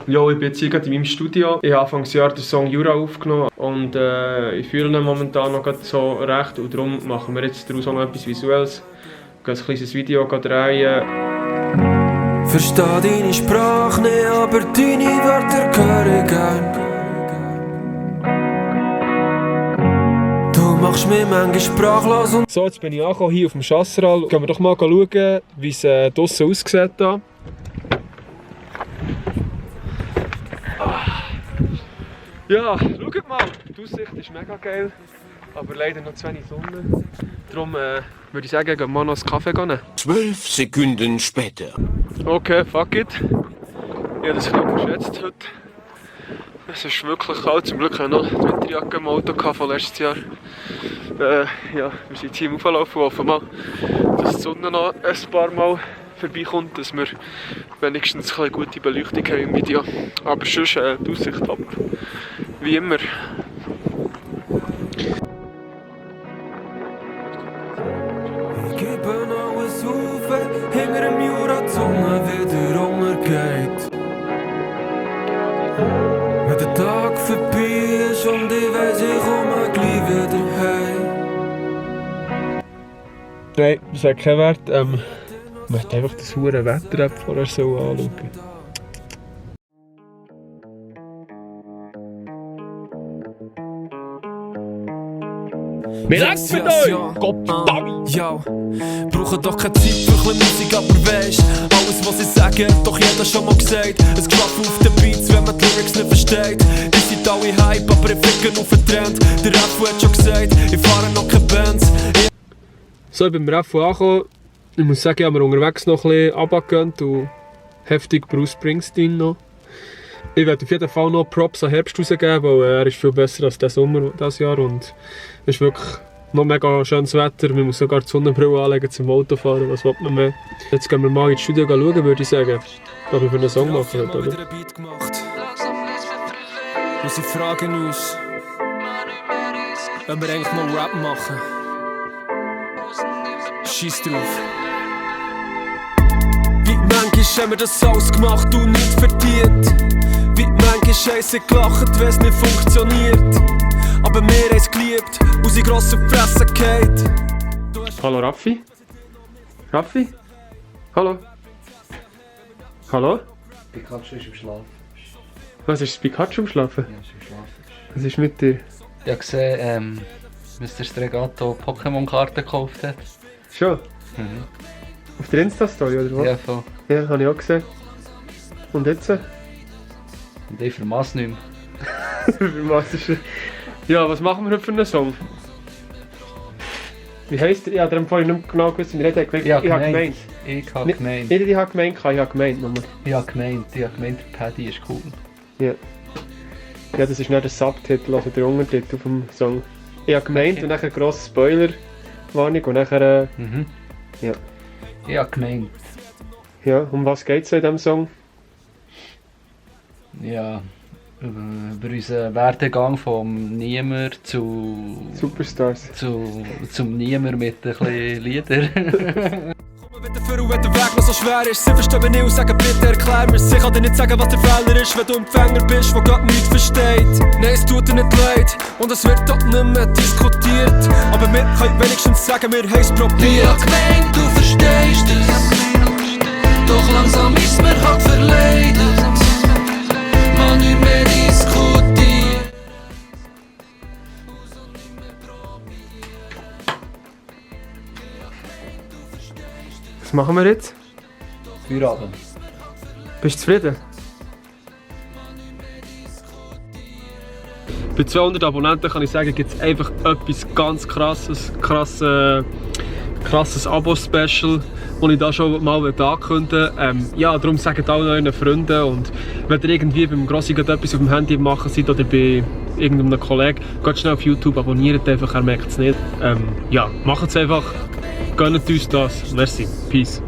Ja, ich bin jetzt hier gerade in meinem Studio. Ich habe Anfangsjahr den Song Jura aufgenommen und ich fühle ihn momentan noch so recht und darum machen wir jetzt daraus auch noch etwas Visuelles. Ich gehe ein kleines Video drehen. Versteh deine Sprache nicht, aber deine Wörter höre ich gern. Du machst mich manchmal sprachlos und... So, jetzt bin ich angekommen hier auf dem Chasseral. Gehen wir doch mal schauen, wie es draussen aussieht. Da. Ja, schaut mal, die Aussicht ist mega geil, aber leider noch zu wenig Sonne. Darum würde ich sagen, gehen wir mal noch einen Kaffee nehmen. 12 Sekunden später. Okay, fuck it. Ich habe das ein bisschen verschätzt heute. Es ist wirklich kalt, zum Glück habe ich noch die Winterjacke im Auto von letztes Jahr. Ja, wir sind jetzt hier im Auflaufen und hoffen mal, dass die Sonne noch ein paar Mal vorbeikommt, dass wir wenigstens eine gute Beleuchtung haben im Video. Aber sonst die Aussicht top. Wie immer. Ich gebe alles auf, wenn hinter dem Jura die Sonne wieder untergeht. Wenn der Tag vorbei ist und ich weiss, ich komme gleich wieder heim. Nein, das hat keinen Wert. Man möchte einfach das hure Wetter vorher so anschauen. Wie langt's mit euch? Gott, ja, brauche doch keine Zeit für ein Musik, aber weisst, alles was ich sage, hat doch jeder schon mal gesagt. Es klappt auf den Beats, wenn man die Lyrics nicht versteht. Die sind alle Hype, aber ich fliege auf den Trend. Der Raffu hat schon gesagt, ich fahre noch keine Bands. So, ich bin beim Raffu angekommen. Ich muss sagen, ich habe mir unterwegs noch ein bisschen runtergegönnt und heftig Bruce Springsteen noch. Ich werde auf jeden Fall noch Props an Herbst rausgeben, weil er ist viel besser als der Sommer dieses Jahr und es ist wirklich noch mega schönes Wetter. Man muss sogar die Sonnenbrille anlegen zum Autofahren, was will man mehr. Jetzt gehen wir mal ins Studio schauen, würde ich sagen, was wir für einen Song machen. Oder? Und sie fragen uns, ob wir eigentlich mal Rap machen. Scheiß drauf. Wie manchmal haben wir das ausgemacht und nicht verdient. Wie manchmal haben sie gelacht, wenn es nicht funktioniert. Aber wir haben es geliebt und sie gross auf die Fresse gefallen. Hallo Raffi? Raffi? Hallo? Hallo? Pikachu ist im Schlaf. Was ist das Pikachu im Schlafen? Ja, ist im Schlaf. Was ist mit dir? Ich habe gesehen, Mr. Stregato Pokémon-Karten gekauft hat. Schon? Mhm. Auf der Insta-Story oder was? Ja, voll. Ja, habe ich auch gesehen. Und jetzt? Und ich vermass nicht mehr. Ja, was machen wir heute für einen Song? Wie heisst der? Ich habe vorhin nicht genau gewusst, wie ich habe gemeint. Ich habe gemeint. Ich habe gemeint, ich habe gemeint nochmal. Ich habe gemeint, der Paddy ist cool. Ja. Ja, das ist nicht der Subtitel, also der Untertitel vom Song. Ich habe gemeint und nachher eine grosse Spoiler-Warnung und nachher... Ja. Ich habe gemeint. Ja, um was geht es in diesem Song? Ja, über unseren Werdegang vom Niemer zu... Superstars. Zum Niemer mit ein bisschen Lieder. Komm wieder vor, wenn der Weg noch so schwer ist. Sie verstehen mich nicht und sagen, bitte erklär mir's. Ich kann dir nicht sagen, was der Fehler ist, wenn du Empfänger bist, der Gott nichts versteht. Nein, es tut dir nicht leid und es wird dort nicht mehr diskutiert. Aber wir können wenigstens sagen, wir haben es probiert. Ich hab gemeint, du verstehst es. Doch langsam ist mir halt verleidet. Man nicht mehr diskutiert. Was machen wir jetzt? Feierabend. Bist du zufrieden? Bei 200 Abonnenten kann ich sagen, gibt es einfach etwas ganz krasses Abo-Special, das ich da schon mal ankündigen will. Ja, darum sagt alle euren Freunden und wenn ihr irgendwie beim Grossi etwas auf dem Handy machen seid oder bei irgendeinem Kollegen, geht schnell auf YouTube, abonniert einfach, er merkt es nicht. Ja, macht es einfach, gönnt uns das. Merci, peace.